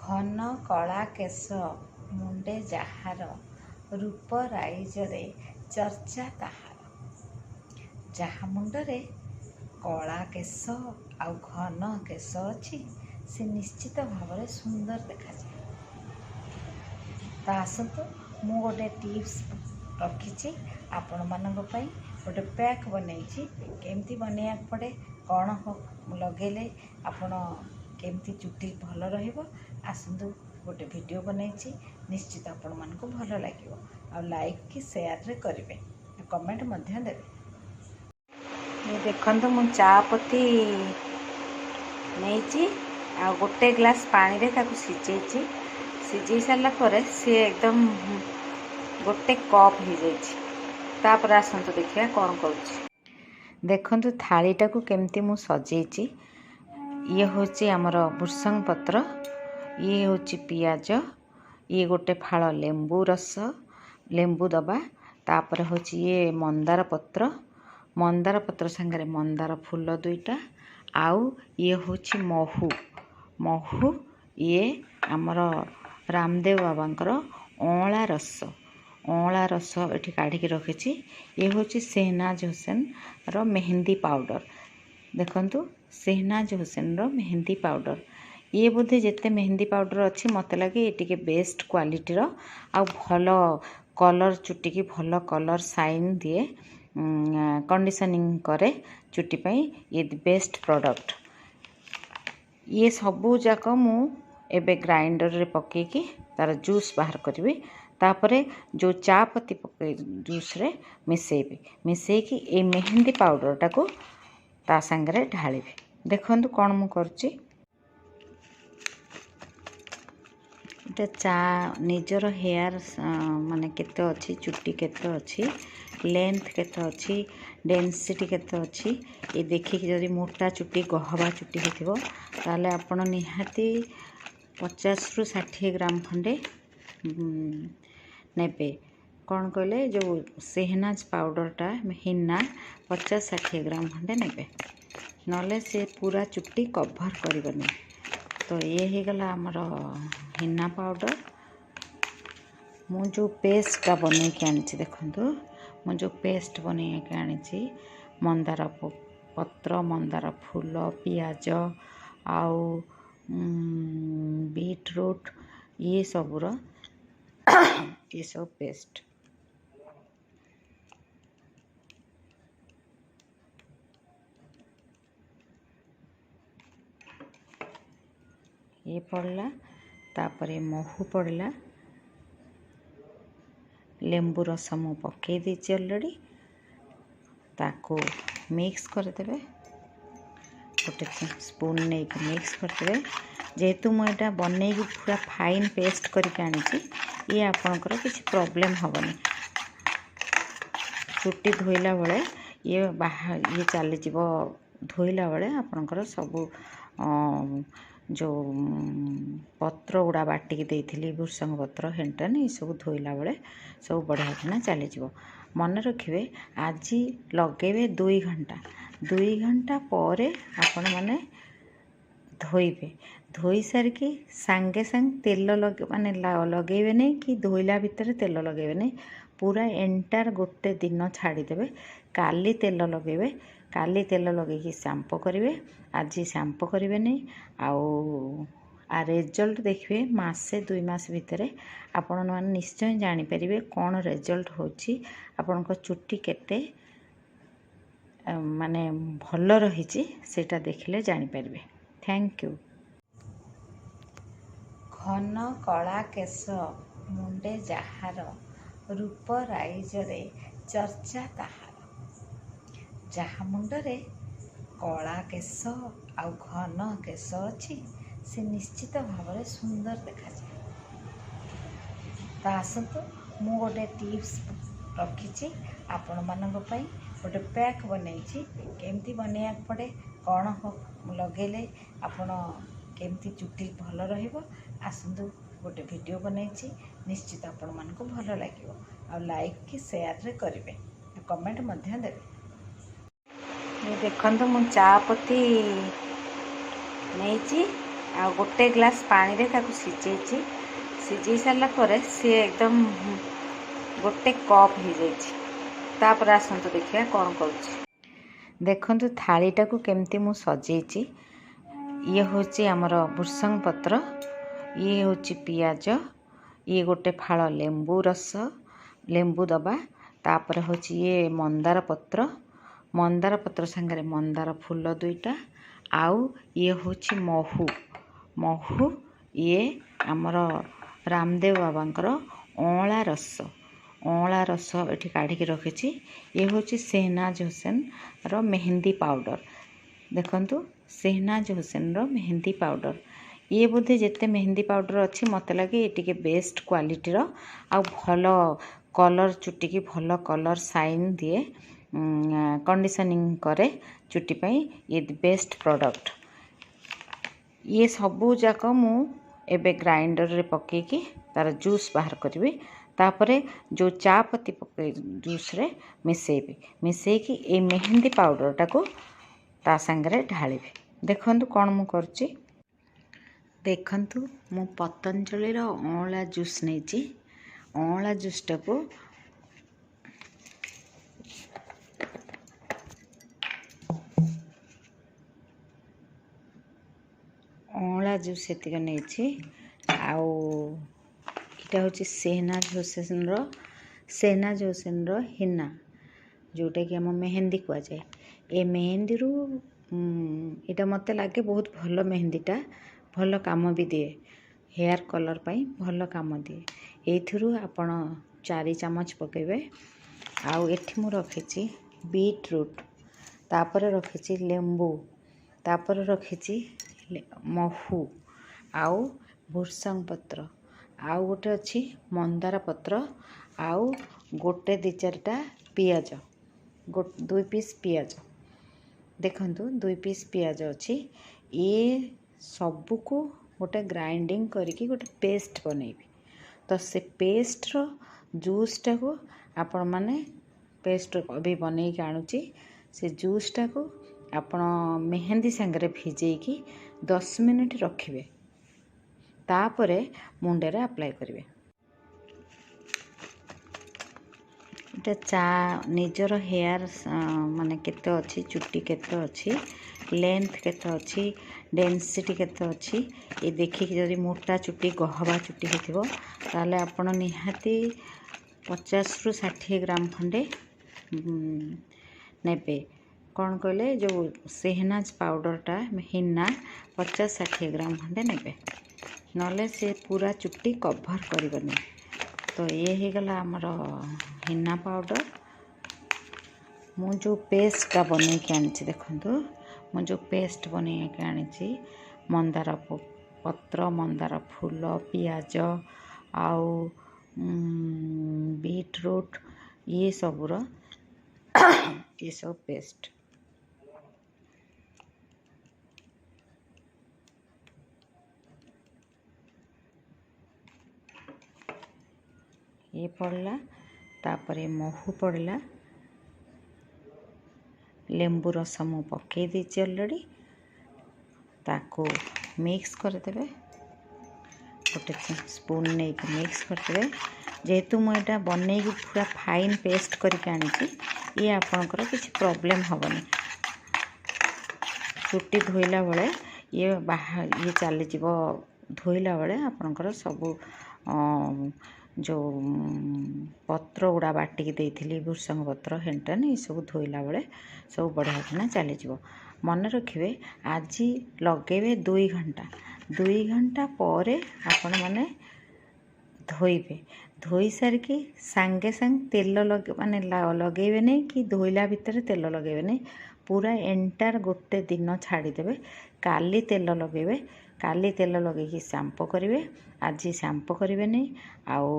ଘନ କଳା କେଶ ମୁଣ୍ଡେ ଯାହାର, ରୂପ ରାଇଜରେ ଚର୍ଚ୍ଚା ତାହାର। ଯାହା ମୁଣ୍ଡରେ କଳା କେଶ ଆଉ ଘନ କେଶ ଅଛି, ସେ ନିଶ୍ଚିତ ଭାବରେ ସୁନ୍ଦର ଦେଖାଯାଏ। ତ ଆସନ୍ତୁ, ମୁଁ ଗୋଟେ ଟିପ୍ସ ରଖିଛି ଆପଣମାନଙ୍କ ପାଇଁ। ଗୋଟେ ପ୍ୟାକ୍ ବନେଇଛି। କେମିତି ବନେଇବାକୁ ପଡ଼େ, କ'ଣ ଲଗେଇଲେ ଆପଣ କେମିତି ଚୁଟି ଭଲ ରହିବ, ଆସନ୍ତୁ, ଗୋଟେ ଭିଡ଼ିଓ ବନେଇଛି। ନିଶ୍ଚିତ ଆପଣମାନଙ୍କୁ ଭଲ ଲାଗିବ ଆଉ ଲାଇକ୍ କି ସେୟାରରେ କରିବେ, କମେଣ୍ଟ ମଧ୍ୟ ଦେବେ। ଏ ଦେଖନ୍ତୁ, ମୁଁ ଚା ପତି ନେଇଛି ଆଉ ଗୋଟେ ଗ୍ଲାସ୍ ପାଣିରେ ତାକୁ ସିଝେଇଛି। ସିଝେଇ ସାରିଲା ପରେ ସିଏ ଏକଦମ ଗୋଟେ କପ୍ ହେଇଯାଇଛି। ତାପରେ ଆସନ୍ତୁ ଦେଖିବା କ'ଣ କରୁଛି। ଦେଖନ୍ତୁ, ଥାଳିଟାକୁ କେମିତି ମୁଁ ସଜେଇଛି। ଇଏ ହେଉଛି ଆମର ଭୃସଙ୍ଗ ପତ୍ର, ଇଏ ହେଉଛି ପିଆଜ, ଇଏ ଗୋଟେ ଫାଳ ଲେମ୍ବୁ ରସ, ଲେମ୍ବୁ ଦବା। ତାପରେ ହେଉଛି ଇଏ ମନ୍ଦାର ପତ୍ର, ମନ୍ଦାର ପତ୍ର ସାଙ୍ଗରେ ମନ୍ଦାର ଫୁଲ ଦୁଇଟା, ଆଉ ଇଏ ହେଉଛି ମହୁ। ମହୁ, ଇଏ ଆମର ରାମଦେବ ବାବାଙ୍କର ଅଁଳା ରସ। ଅଁଳା ରସ ଏଠି କାଢ଼ିକି ରଖିଛି। ଇଏ ହେଉଛି ସେହନାଜ ହୁସେନର ମେହେନ୍ଦି ପାଉଡ଼ର। ଦେଖନ୍ତୁ, ସେହନାଜ ହୁସେନର ମେହେନ୍ଦି ପାଉଡ଼ର। ଇଏ ବୋଧେ ଯେତେ ମେହେନ୍ଦି ପାଉଡ଼ର ଅଛି, ମୋତେ ଲାଗେ ଏ ଟିକେ ବେଷ୍ଟ କ୍ୱାଲିଟିର ଆଉ ଭଲ କଲର୍, ଚୁଟିକି ଭଲ କଲର୍ ସାଇନ୍ ଦିଏ, କଣ୍ଡିସନିଂ କରେ ଚୁଟି ପାଇଁ। ଇଏ ବେଷ୍ଟ ପ୍ରଡ଼କ୍ଟ। ଇଏ ସବୁ ଯାକ ମୁଁ ଏବେ ଗ୍ରାଇଣ୍ଡରରେ ପକାଇକି ତା'ର ଜୁସ୍ ବାହାର କରିବି। ତାପରେ ଯେଉଁ ଚା ପତି ପକାଇ ଜୁସ୍ରେ ମିଶାଇବି, ମିଶାଇକି ଏଇ ମେହେନ୍ଦି ପାଉଡ଼ରଟାକୁ ତା ସାଙ୍ଗରେ ଢାଳିବି। ଦେଖନ୍ତୁ କ'ଣ ମୁଁ କରୁଛି। ଏଇଟା ଚା, ନିଜର ହେୟାର ମାନେ କେତେ ଅଛି, ଚୁଟି କେତେ ଅଛି, ଲେନ୍ଥ କେତେ ଅଛି, ଡେନ୍ସିଟି କେତେ ଅଛି, ଏ ଦେଖିକି। ଯଦି ମୋଟା ଚୁଟି, ଗହବା ଚୁଟି ହେଇଥିବ, ତାହେଲେ ଆପଣ ନିହାତି 50ରୁ 60 ଗ୍ରାମ ଖଣ୍ଡେ ନେବେ। କ'ଣ କହିଲେ, ଯେଉଁ ସେହନାଜ ପାଉଡ଼ରଟା, ହିନା, 50-60 ଗ୍ରାମ ଖଣ୍ଡେ ନେବେ, ନହେଲେ ସେ ପୁରା ଚୁଟି କଭର୍ କରିବନି। ତ ଇଏ ହେଇଗଲା ଆମର ହିନା ପାଉଡ଼ର। ମୁଁ ଯେଉଁ ପେଷ୍ଟଟା ବନେଇକି ଆଣିଛି, ଦେଖନ୍ତୁ, ମୁଁ ଯେଉଁ ପେଷ୍ଟ ବନେଇକି ଆଣିଛି, ମନ୍ଦାର ପତ୍ର, ମନ୍ଦାର ଫୁଲ, ପିଆଜ ଆଉ ବିଟ୍ରୁଟ୍, ଇଏ ସବୁର ଏସବୁ ପେଷ୍ଟ। ଇଏ ପଡ଼ିଲା, ତାପରେ ମହୁ ପଡ଼ିଲା, ଲେମ୍ବୁ ରସ ମୁଁ ପକାଇ ଦେଇଛି ଅଲରେଡ଼ି। ତାକୁ ମିକ୍ସ କରିଦେବେ, ଗୋଟେ ସ୍ପୁନ୍ ନେଇକି ମିକ୍ସ କରିଦେବେ। ଯେହେତୁ ମୁଁ ଏଇଟା ବନେଇକି ପୁରା ଫାଇନ୍ ପେଷ୍ଟ କରିକି ଆଣିଛି, ଇଏ ଆପଣଙ୍କର କିଛି ପ୍ରୋବ୍ଲେମ୍ ହେବନି। ଚୁଟି ଧୋଇଲା ବେଳେ ଇଏ ଇଏ ଚାଲିଯିବ। ଧୋଇଲା ବେଳେ ଆପଣଙ୍କର ସବୁ ଯେଉଁ ପତ୍ର ଗୁଡ଼ା ବାଟିକି ଦେଇଥିଲି, ଭୃସଙ୍ଗ ପତ୍ର ହେଣ୍ଟନ, ଏସବୁ ଧୋଇଲା ବେଳେ ସବୁ ବଢ଼ିଆ କିନା ଚାଲିଯିବ। ମନେ ରଖିବେ, ଆଜି ଲଗେଇବେ, 2 ଘଣ୍ଟା, 2 ଘଣ୍ଟା ପରେ ଆପଣମାନେ ଧୋଇବେ। ଧୋଇ ସାରିକି ସାଙ୍ଗେ ସାଙ୍ଗେ ତେଲ ଲଗେଇ ମାନେ ଲଗେଇବେ ନାହିଁ କି ଧୋଇଲା ଭିତରେ ତେଲ ଲଗେଇବେ ନାହିଁ। ପୁରା ଏଣ୍ଟାୟାର ଗୋଟେ ଦିନ ଛାଡ଼ିଦେବେ। କାଲି ତେଲ ଲଗେଇବେ। କାଲି ତେଲ ଲଗେଇକି ସାମ୍ପୋ କରିବେ, ଆଜି ସାମ୍ପୋ କରିବେନି। ଆଉ ରେଜଲ୍ଟ ଦେଖିବେ, ମାସେ 2 ମାସ ଭିତରେ ଆପଣମାନେ ନିଶ୍ଚୟ ଜାଣିପାରିବେ କ'ଣ ରେଜଲ୍ଟ ହେଉଛି, ଆପଣଙ୍କ ଚୁଟି କେତେ ମାନେ ଭଲ ରହିଛି, ସେଇଟା ଦେଖିଲେ ଜାଣିପାରିବେ। Thank you. ଘନ କଳା କେଶ ମୁଣ୍ଡେ ଯାହାର, ରୂପ ରାଇଜରେ ଚର୍ଚ୍ଚା ତାହାର। ଯାହା ମୁଣ୍ଡରେ କଳା କେଶ ଆଉ ଘନ କେଶ ଅଛି, ସେ ନିଶ୍ଚିତ ଭାବରେ ସୁନ୍ଦର ଦେଖାଯାଏ। ତ ଆସନ୍ତୁ, ମୁଁ ଗୋଟେ ଟିପ୍ସ ରଖିଛି ଆପଣମାନଙ୍କ ପାଇଁ। ଗୋଟେ ପ୍ୟାକ୍ ବନେଇଛି। କେମିତି ବନେଇବାକୁ ପଡ଼େ, କ'ଣ ଲଗେଇଲେ ଆପଣ କେମିତି ଚୁଟି ଭଲ ରହିବ, ଆସନ୍ତୁ, ଗୋଟେ ଭିଡ଼ିଓ ବନେଇଛି। ନିଶ୍ଚିତ ଆପଣମାନଙ୍କୁ ଭଲ ଲାଗିବ ଆଉ ଲାଇକ୍ କି ସେୟାରରେ କରିବେ, କମେଣ୍ଟ ମଧ୍ୟ ଦେବେ। ଏ ଦେଖନ୍ତୁ, ମୁଁ ଚା ପତି ନେଇଛି। ଆଉ ଗୋଟେ ଗ୍ଲାସ୍ ପାଣିରେ ତାକୁ ସିଝେଇଛି। ସିଝେଇ ସାରିଲା ପରେ ସିଏ ଏକଦମ ଗୋଟେ କପ୍ ହେଇଯାଇଛି। ତାପରେ ଆସନ୍ତୁ ଦେଖିବା କ'ଣ କରୁଛି। ଦେଖନ୍ତୁ ଥାଳିଟାକୁ କେମିତି ମୁଁ ସଜେଇଛି। ଇଏ ହେଉଛି ଆମର ଭୃସଙ୍ଗ ପତ୍ର, ଇଏ ହେଉଛି ପିଆଜ, ଇଏ ଗୋଟେ ଫାଳ ଲେମ୍ବୁ ରସ, ଲେମ୍ବୁ ଦବା। ତାପରେ ହେଉଛି ଇଏ ମନ୍ଦାର ପତ୍ର, ମନ୍ଦାର ପତ୍ର ସାଙ୍ଗରେ ମନ୍ଦାର ଫୁଲ ଦୁଇଟା, ଆଉ ଇଏ ହେଉଛି ମହୁ। ମହୁ ଇଏ ଆମର ରାମଦେବ ବାବାଙ୍କର ଅଁଳା ରସ, ଅଁଳା ରସ ଏଠି କାଢ଼ିକି ରଖିଛି। ଇଏ ହେଉଛି ସେହନାଜ ହୁସେନର ମେହେନ୍ଦି ପାଉଡ଼ର। ଦେଖନ୍ତୁ, ସେହନାଜ ହୁସେନର ମେହେନ୍ଦି ପାଉଡ଼ର। ଇଏ ବୋଧେ ଯେତେ ମେହେନ୍ଦି ପାଉଡ଼ର ଅଛି, ମୋତେ ଲାଗେ ଏ ଟିକେ ବେଷ୍ଟ କ୍ୱାଲିଟିର ଆଉ ଭଲ କଲର୍, ଚୁଟିକି ଭଲ କଲର୍ ସାଇନ୍ ଦିଏ, କଣ୍ଡିସନିଂ କରେ ଚୁଟି ପାଇଁ। ଇଏ ବେଷ୍ଟ ପ୍ରଡ଼କ୍ଟ। ଇଏ ସବୁ ଯାକ ମୁଁ ଏବେ ଗ୍ରାଇଣ୍ଡରରେ ପକାଇକି ତା'ର ଜୁସ୍ ବାହାର କରିବି। ତାପରେ ଯେଉଁ ଚା ପତି ପକାଇ ଜୁସ୍ରେ ମିଶାଇବି, ମିଶାଇକି ଏଇ ମେହେନ୍ଦି ପାଉଡ଼ରଟାକୁ ତା ସାଙ୍ଗରେ ଢାଳିବି। ଦେଖନ୍ତୁ କ'ଣ ମୁଁ କରୁଛି। ଦେଖନ୍ତୁ, ମୁଁ ପତଞ୍ଜଳିର ଅଁଳା ଜୁସ୍ ନେଇଛି। ଅଁଳା ଜୁସ୍ଟାକୁ ଅଁଳା ଜୁସ୍ ସେତିକ ନେଇଛି। ଆଉ ଏଇଟା ହେଉଛି ସେହନାଜ ହୁସେନର ହିନା, ଯେଉଁଟାକି ଆମ ମେହେନ୍ଦି କୁହାଯାଏ। ଏ ମେହେନ୍ଦିରୁ ଏଇଟା ମୋତେ ଲାଗେ ବହୁତ ଭଲ ମେହେନ୍ଦିଟା, ଭଲ କାମ ବି ଦିଏ, ହେୟାର୍ କଲର୍ ପାଇଁ ଭଲ କାମ ଦିଏ। ଏଇଥିରୁ ଆପଣ 4 ଚାମଚ ପକାଇବେ। ଆଉ ଏଠି ମୁଁ ରଖିଛି ବିଟ୍ ରୁଟ୍, ତାପରେ ରଖିଛି ଲେମ୍ବୁ, ତାପରେ ରଖିଛି ମହୁ ଆଉ ଭୃସଙ୍ଗ ପତ୍ର, ଆଉ ଗୋଟେ ଅଛି ମନ୍ଦାର ପତ୍ର, ଆଉ ଗୋଟେ ଦୁଇ ଚାରିଟା ପିଆଜ, ଦୁଇ ପିସ୍ ପିଆଜ। ଦେଖନ୍ତୁ, ଦୁଇ ପିସ୍ ପିଆଜ ଅଛି। ଇଏ ସବୁକୁ ଗୋଟେ ଗ୍ରାଇଣ୍ଡିଙ୍ଗ କରିକି ଗୋଟେ ପେଷ୍ଟ ବନେଇବି। ତ ସେ ପେଷ୍ଟର ଜୁସ୍ଟାକୁ ଆପଣମାନେ, ପେଷ୍ଟ ବି ବନେଇକି ଆଣୁଛି, ସେ ଜୁସ୍ଟାକୁ ଆପଣ ମେହେନ୍ଦି ସାଙ୍ଗରେ ଭିଜେଇକି 10 ମିନିଟ୍ ରଖିବେ, ତାପରେ ମୁଣ୍ଡରେ ଆପ୍ଲାଏ କରିବେ। ଏଇଟା ଚା ନିଜର ହେୟାର୍ ମାନେ କେତେ ଅଛି, ଚୁଟି କେତେ ଅଛି, ଲେନ୍ଥ କେତେ ଅଛି, ଡେନ୍ସିଟି କେତେ ଅଛି, ଏ ଦେଖିକି। ଯଦି ମୋଟା ଚୁଟି, ଗହବା ଚୁଟି ହେଇଥିବ, ତାହେଲେ ଆପଣ ନିହାତି 50ରୁ 60 ଗ୍ରାମ ଖଣ୍ଡେ ନେବେ। କ'ଣ କହିଲେ, ଯେଉଁ ସେହନାଜ ପାଉଡ଼ରଟା, ହିନା, 50-60 ଗ୍ରାମ ଖଣ୍ଡେ ନେବେ, ନହେଲେ ସେ ପୁରା ଚୁଟି କଭର୍ କରିବନି। ତ ଇଏ ହେଇଗଲା ଆମର ହିନା ପାଉଡ଼ର। ମୁଁ ଯେଉଁ ପେଷ୍ଟଟା ବନେଇକି ଆଣିଛି, ଦେଖନ୍ତୁ, ମୁଁ ଯେଉଁ ପେଷ୍ଟ ବନେଇକି ଆଣିଛି, ମନ୍ଦାର ପତ୍ର, ମନ୍ଦାର ଫୁଲ, ପିଆଜ ଆଉ ବିଟ୍ ରୁଟ୍, ଇଏ ସବୁର ଏସବୁ ପେଷ୍ଟ। ଇଏ ପଡ଼ିଲା, ତାପରେ ମହୁ ପଡ଼ିଲା, ଲେମ୍ବୁ ରସ ମୁଁ ପକାଇ ଦେଇଛି ଅଲରେଡ଼ି। ତାକୁ ମିକ୍ସ କରିଦେବେ, ଗୋଟେ ସ୍ପୁନ୍ ନେଇକି ମିକ୍ସ କରିଦେବେ। ଯେହେତୁ ମୁଁ ଏଇଟା ବନେଇକି ପୁରା ଫାଇନ୍ ପେଷ୍ଟ କରିକି ଆଣିଛି, ଇଏ ଆପଣଙ୍କର କିଛି ପ୍ରୋବ୍ଲେମ୍ ହେବନି। ଚୁଟି ଧୋଇଲା ବେଳେ ଇଏ ଇଏ ଚାଲିଯିବ। ଧୋଇଲା ବେଳେ ଆପଣଙ୍କର ସବୁ ଯେଉଁ ପତ୍ର ଗୁଡ଼ା ବାଟିକି ଦେଇଥିଲି, ଭୃସଙ୍ଗ ପତ୍ର ହେଣ୍ଟେନ, ଏସବୁ ଧୋଇଲା ବେଳେ ସବୁ ବଢ଼ିଆ କିନା ଚାଲିଯିବ। ମନେ ରଖିବେ, ଆଜି ଲଗେଇବେ 2 ଘଣ୍ଟା, 2 ଘଣ୍ଟା ପରେ ଆପଣମାନେ ଧୋଇବେ। ଧୋଇ ସାରିକି ସାଙ୍ଗେ ସାଙ୍ଗେ ତେଲ ଲଗେଇ ମାନେ ଲଗେଇବେନି କି ଧୋଇଲା ଭିତରେ ତେଲ ଲଗେଇବେନି। ପୁରା ଏଣ୍ଟାୟାର ଗୋଟେ ଦିନ ଛାଡ଼ିଦେବେ। କାଲି ତେଲ ଲଗେଇବେ। କାଲି ତେଲ ଲଗେଇକି ସାମ୍ପୋ କରିବେ, ଆଜି ସାମ୍ପୋ କରିବେନି। ଆଉ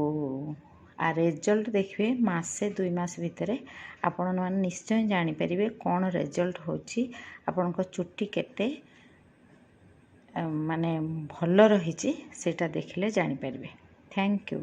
ରେଜଲ୍ଟ ଦେଖିବେ, ମାସେ 2 ମାସ ଭିତରେ ଆପଣମାନେ ନିଶ୍ଚୟ ଜାଣିପାରିବେ କ'ଣ ରେଜଲ୍ଟ ହେଉଛି, ଆପଣଙ୍କ ଚୁଟି କେତେ ମାନେ ଭଲ ରହିଛି, ସେଇଟା ଦେଖିଲେ ଜାଣିପାରିବେ। Thank you.